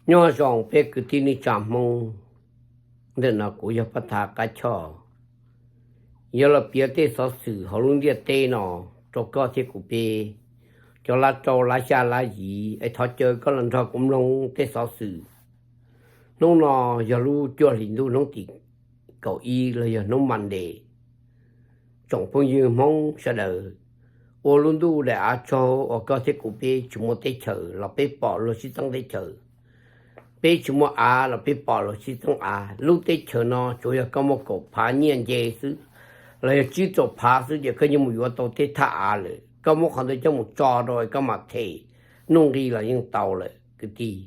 Nyob zoo peb kwv tij neej tsa Hmoob, ntawm no kuv yog Paj Thaj Qab Choj, yuav los piav tej xov xwm hauv lub ntiaj teb no rau koj thiab kuv peb cov lab rau lab xya lab yim es thov caw koj los nrog kuv mloog tej xov xwm. Hnub no yog lub cuaj hlis ntuj hnub tim kaum ib los yog hnub Monday. Tsoom phooj ywg Hmoob sawv daws, ua lub ntuj daim av tsaug uas koj thiab kuv peb tsis muaj teb chaws los peb pom luag sib txeeb teb chaws, peb tsis muaj av los peb pom luag sib txeeb av. Lub teb chaws no tsuas yog koj muaj kaum phav nyiaj nce xwb, los yog tsib rau phav xwb ces koj yeej mus yuav tau tej thaj av lawm. Koj muab qhov ntawd coj mus tso rau koj mam them nuj nqi los yeej tau lawm kwv tij.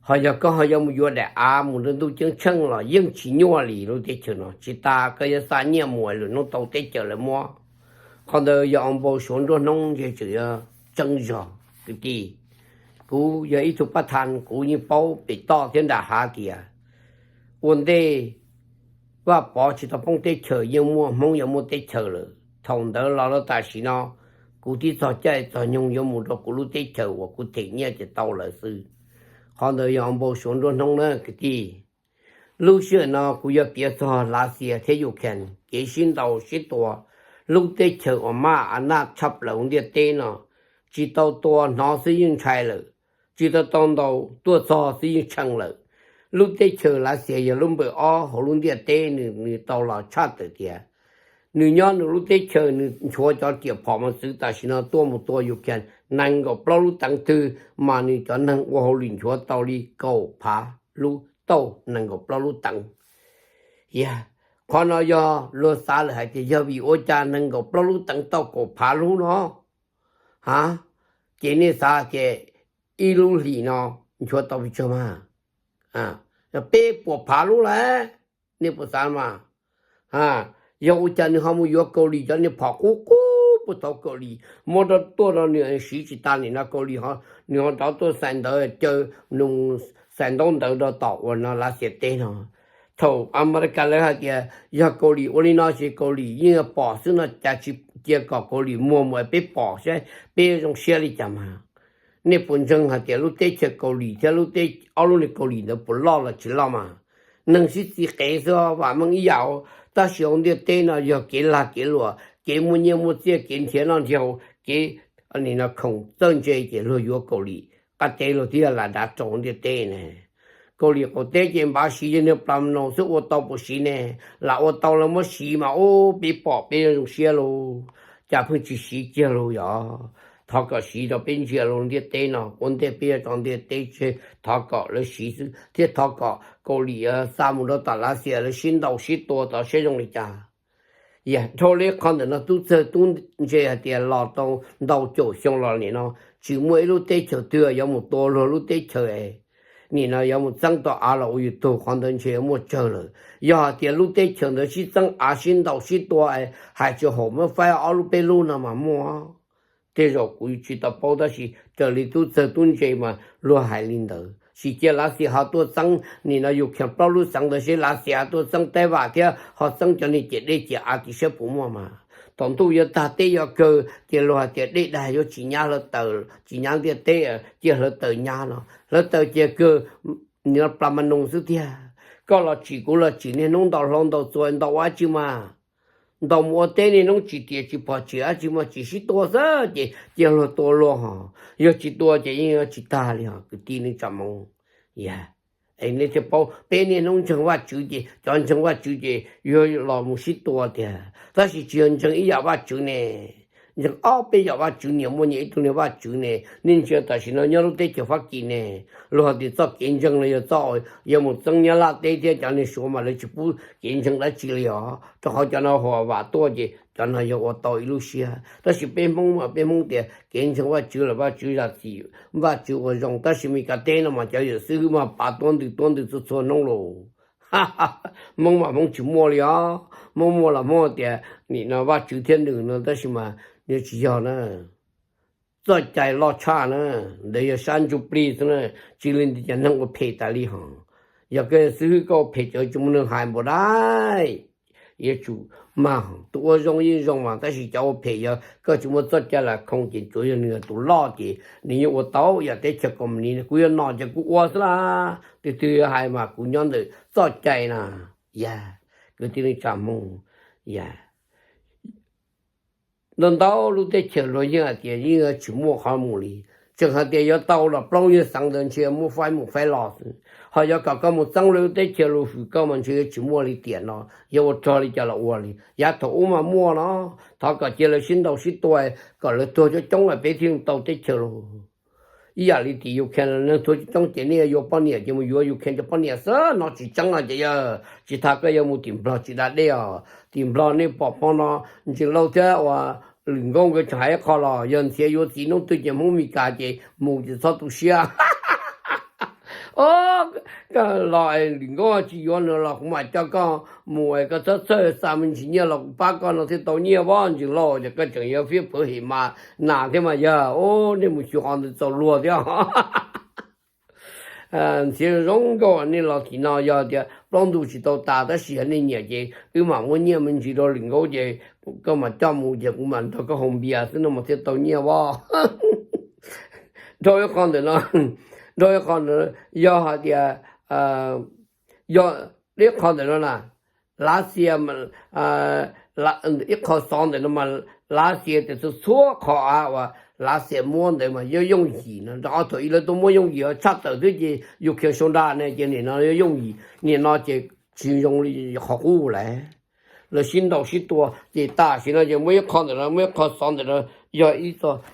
Ho yog koj ho yuav mus yuav daim av mus rau ntuj ceeb tsheej los yeej tsis nyuaj li. Lub teb chaws no tsis tas koj yuav xa nyiaj mus lwm hnub tau teb chaws lawv muab. Qhov ntawd yog ua npau suav nruab hnub ntshe tseem yuav tseeb zog kwv tij. Kuv yog ib tug Paj Thaj, kuv yeej paub pem toj thiab nram hav tias ua ntej Vaj Pov tsis tau poob teb chaws yeej muaj Hmoob yuav muaj teb chaws lawm. Thaum ntawd los rau tam sim no kuv twb txog caij txog nyoog yuav mus rau kuv lub teb chaws uas kuv them nyiaj ces tau lawm xwb. Qhov ntawd yog ua npau suav nruab hnub na kwv tij. Lub sij hawm no kuv yuav piav txog Lav Xias thiab Ukraine kev sib ntaus sib tua. Lub teb chaws uas maj a naj tshaj plaws hauv ntiaj teb no, tsis tau tua hnov xwb yeej ntshai lawm, tsis tau tau ntaus tuaj txog xwb yeej tshee lawm. Lub teb chaws Lav Xias yog lub npawb ob hauv lub ntiaj teb, nws nws tau los tshaj tawm tias nws nyob nws lub teb chaws nws nchuav cov riam phom mos txwv tam sim no tuaj mus tua Ukraine nees nkaum plaub lub teev twg mas nws cov neeg ua hauj lwm nchuav tau li kaum phav lub tauj nees nkaum plaub lub teev. Yog qhov no yog luag xav lawm hais tias yog vim ua cas nees nkaum plaub lub teev tau kaum phav lub no, ha, ces nej xav tias ib lub hlis no nchuav tau pes tsawg mas? Peb puas phav lub lawm, nej puas xav mas? Yog ua cas nws ho mus yuav Kaus Lim cov niag phom qub qub puag thaum Kaus Lim muab rau tuaj rau nws siv tsis tas li no Kaus Lim nws ho rov tuaj xais ntawv caw nws xais ntaub ntawv rau tom uas no Lav Xias teb no. Thaum Amelikas lawv hais tias yog Kaus Lim ua li no ces Kaus Lim yeej yuav pom xwb no cas tsis cia kom Kaus Lim muag mus peb pom saib peb zoo siab li cas mas. Nej puas ntseeg hais tias lub teb chaws Kaus Lim thiab lub teb, ob lub niag Kaus Lim ntawd puas loj los tsis loj mas? Neeg sib txiv qev xwb, vam meej ib yam. Tab sis hauv ntiaj teb no yog kev lag kev luam, kev muaj nyiaj muaj txiaj, kev nrhiav noj nrhiav haus, kev nim no khoom txawj ntse ces luag yuav Kaus Lim qab teb luag thiaj lam dav rau hauv ntiaj teb ne. Kaus Lim qaum teb ces npav siv yog niag plas nas xwb, ua tau puas siv ne? Lam ua tau los muab siv mas ub peb pom peb zoo siab lauj. Cas pheej tsis siv kiag lauj? Yog thov kom siv rau peb ntsia rau ntiaj teb no, ua ntej peb yuav tso ntiaj teb tseg thov kom lawv siv xwb, thiab thov kom Kaus Lim xa mus rau tom Lav Xias lawv sib ntaus sib tua tod saib zoo li cas. Yog dhau li qhov ntawm no tub txawg tub ntse hais tias los tau ntau caum xyoo los nim no tsis muaj ib lub teb chaws twg yuav mus tua luag lub teb chaws, nim no yuav mus txeeb tau av los ua yus tug, qhov ntawd ntshe yuav muaj tsawg lawm. Yog hais tias lub teb chaws ntawd sib txeeb av sib ntaus sib tua, hais tsis haum muab faib ob lub peb lub no mas muaj. Tej zaum kuv tsis tau paub tab sis raws li tub txawg tub ntse mas luag hais li ntawd. Sim cia Lav Xias ho tuaj txeeb nim no Ukraine plaub lub xeev ntawd seb Lav Xias tuaj txeeb Taib Vam thiab ho txeeb cov niag ciam dej ciam av tim saib puas muaj mas. Thaum ntuj yuav tag teb yuav kawg ces luag hais tias dej dag yuav tsis nyab hlawv taws, tsis nyab ntiaj teb, cia hlawv taws nyab no. Hlawv taws cia kawg, nim no plas mas nus xwb tiag. Koj los tsim kuv los tsim, niaj hnub ntaus hlau ntaus txuas ntaus ua dab tsi mas? Ntaus mus ua teb niaj hnub tsis tias tsis pom tsim dab tsi mas tsim sib tua xwb ces cia luag tua luag ho. Yog tsis tua ces yeej yuav tsis tag li ho kwv tij neej tsa Hmoob. Yog nej thiaj paub peb niaj hnub ntseeg Vajtswv ces cov ntseeg Vajtswv ces yuav los mus sib tua tiag, tab sis tsis yog ntseeg ib yam Vajtswv ne, ntseeg ob peb yam Vajtswv, nyias muaj nyias ib tug niag Vajtswv ne. Nej ntsia tam sim no nyob lub teb chaws Fab Kis ne, luag hais tias txoj kev ntseeg los yog txoj yuav mus txeeb Nyab Laj teb thiab cov niag Suav mas lawv tsis pub kev ntseeg dab tsi li os, rau qhov cov no hu vam tuaj ces cov no yog ua tau ib lub siab. Tab sis peb Hmoob mas peb Hmoob tias kev ntseeg Vajtswv los Vajtswv zam txim, Vajtswv ua zoo, tab sis Meskas teb no mas cov yawm xib hwb mas pav tuab ntws tuab ntws txhua txhua hnub los. Hmoob mas Hmoob tsis muaj li os. Hmoob muaj los Hmoob tias nim no Vajtswv thiab nws no, tab sis mas nws tsis yog na. Txoj cai loj tshaj na, ntawd yog sab ntsuj plig xwb na, tsis li ntawd cov neeg ua phem tas li hos. Yog koj xib hwb koj ua phem cov tsis muaj neeg hais npaum dab. Yuav tsum mag, tus ua zoo yeej zoo mas, tab sis cov ua phem yog koj tsis muaj txoj cai lam khoo ces tsuav yog nws tus loj ces nws yeej ua tau. Yog teb chaws kom mus ni kuv yuav noj ces kuv ua xwb las, twg twg yuav hais mas kuv nyob ntawm txoj cai na. Yog kwv tij neej tsa Hmoob, yog ntau ntau lub teb chaws luag yeej hais tias yeej yuav tsis muaj qhov mus li. Tseem hais tias yuav tau los plaub nyuag xeev ntawd ntshe muab faib mus faib los xwb, ho yuav kom koj mus txeeb lub teb chaws luag hwm koj mas ntshe yuav tsis muaj li tiam no, yog ua rog li cas los ua li. Yav thaum ub mas muaj no, thov kom cia lawv sib ntaus sib tua kom lawv tuag coob coob peb thiaj tau teb chaws los. Ib yam li tim Ukraine neeg tuag coob coob ces nej yuav poj niam ces mus yuav Ukraine cov poj niam xwb no tsis tseeb no ces yog tsis tas koj yuav mus tim Nplog tsis da dej os. Tim Nplog nej pom hmo no Ntseeg Lauj thiab uas Lwm Nkauj nkawd tseem hais ib qho los yog ntxhiav yuav txiv hnub twg ces Hmoob Mes Kas ces mus ces txhob tu siab. Koj los Lwm Nkauj tsis yuav nws los kuv mam coj koj mus es koj txhob txhawj, xa me ntsis nyiaj los kuv pab koj no thiaj tau nyiaj os Ntseeg Lauj. Ces koj tseem yuav fiab pawv hem mas nas thiab mas yog, nej mus xyuas qhov ntawd txaus luag thiab. Ntxhiav zoo nkauj, nej los tim no yog tias plaub ntug tsis tau tas tab sis yog nej nyiam ces wb mam muab nyiaj me ntsis rau Lwm Nkauj ces koj mam coj mus ces kuv mam nrog koj haus npias xwb no mas thiaj tau nyiaj os. Dhau ib qho ntawm no, dhau ib qho ntawm no, yog hais tias, yog ib qho ntawm no na, Lav Xias, ib qho xov ntawm no mas Lav Xias tias txhua txhua qhov av uas Lav Xias muab ntawd mas yog yooj yim no, rau qhov thaum ub lawv tuaj muab yooj yim tshaj tawm xwb ces Ukraine sau nra ne ces nim no yog yooj yim, nim no ces tsis zoo li qhov qub lawm. Lawv sib ntaus sib tua ces tam sim no ces muaj ib qho ntawm no, muaj ib qho xov ntawm no, yog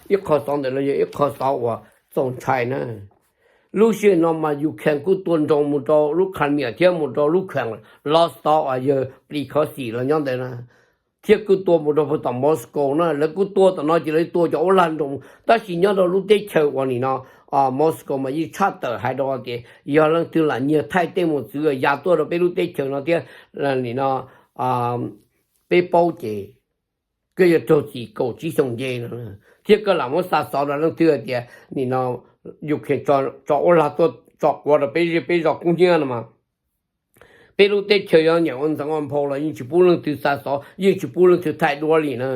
ib qho xov ntawm no yog ib qho xov uas txaus ntshai na. Lub sij hawm no mas Ukraine kuj tua nroo mus rau lub Crimea thiab mus rau lub Khees los tod uas yog plis khov xim los nyob ntawd na, thiab kuj tua mus rau puag tom Moscow na. Lawv kuj tua tom no ces lawv tua cov uab lag nroo, tab sis nyob rau lub teb chaws uas nim no Moscow mas yeej tshaj tawm hais rau tias yog leej twg lam nyiag thaij tej mus txwv ya tuaj rau peb lub teb chaws no thiab nim no peb paub ces koj yuav raug txim kaum tsib xyoo nce no, thiab koj lam muab xa xov rau leej twg hais tias nim no Ukraine tso uab lag tuaj tso quav rau peb zej peb zos kub hnyiab no mas peb lub teb chaws yuav nyiam ua ntxeev ua nphau los yeej tsis pub leej twg xa xov, yeej tsis pub leej twg thaij duab li na.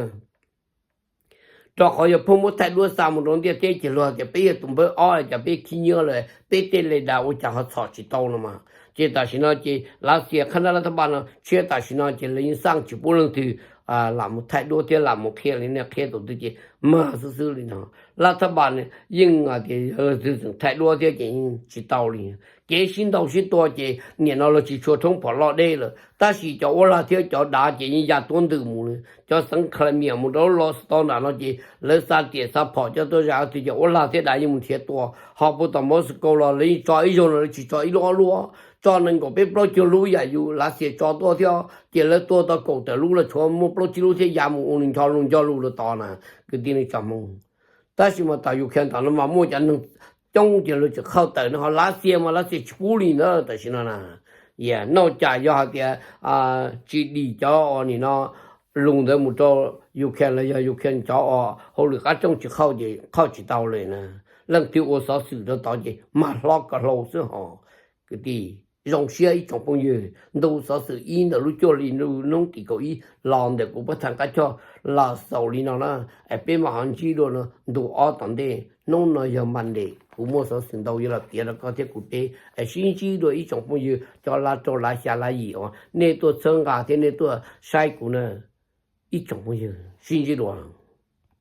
Rau qhov yog pheej muab thaij duab xa mus rau ntiaj teb ces luag tias peb yog tus npawb ob, cas peb khib nyiab lawm, peb tej le das ua cas ho txhom tsis tau no mas. Ces tam sim no ces Lav Xias qhab nrab lab thab npas no tshiab tam sim no ces lawv yeej xaj tsis pub leej twg lam mus thaij duab thiab lam mus qhia li nej qhia tus twg ces mag xwb xwb li no. Lab thab npas yeej tias yog leej twg tseem thaij duab thiab ces yeej tsis tau li. Kev sib ntaus sib tua ces nim no los tsis tshua thoob phom loj deb lawm, tab sis cov uab lag thiab cov dav ces yeej ya tuab ntwm mus li. Cov xeev Crimea mus rau los tod nram no ces lawv xa riam xa phom coj tuaj zam twg ces uab lag thiab dav yeej mus nrhiav tua. Ho puag tom Moscow los lawv yeej tso ib zaug no lawv tsis tso ib lub ob lub, tso nees nkaum peb plaub caug lub yam yus Lav Xias tso tuaj thiab, ces lawv tua tau kaum tawm lub los tshuav muaj plaub tsib lub thiab ya mus ua nws ncho lus ncho lus rau tod na, kwv tij neej tsa Hmoob. Tab sis mas tom Ukraine tom no mas muaj cov neeg coob ces lawv tseem qhauj tawm no, ho Lav Xias mas Lav Xias tsis pub li ntawd tam sim no na. Noj cas yog hais tias tsis dim cov uas nim no lus ntawd mus rau Ukraine los yog Ukraine cov uas hauj lwm qab rooj tsis qhauj ces qhauj tsis tau li na. Leej twg ua xov xwm rau tod ces mag hlob kom hlau xwb hos. Kwv tij, zoo siab ib tsoom phooj ywg, ntu xov xwm ib ntawm lub cuaj hli hnub tim kaum ib los ntawm kuv pab thaj qab choj los xaus li no na. Es peb mam ho ntsib dua no ntu ob tom ntej. Hnub no yog Monday, kuv muaj xov xwm ntau yuav los piav rau koj thiab kuv peb, es sib ntsib dua ib tsoom phooj ywg cov lav rau lav xya lav yim uas nej tuaj txhawb nqa thiab nej tuaj saib kuv na. Ib tsoom phooj ywg, sib ntsib dua.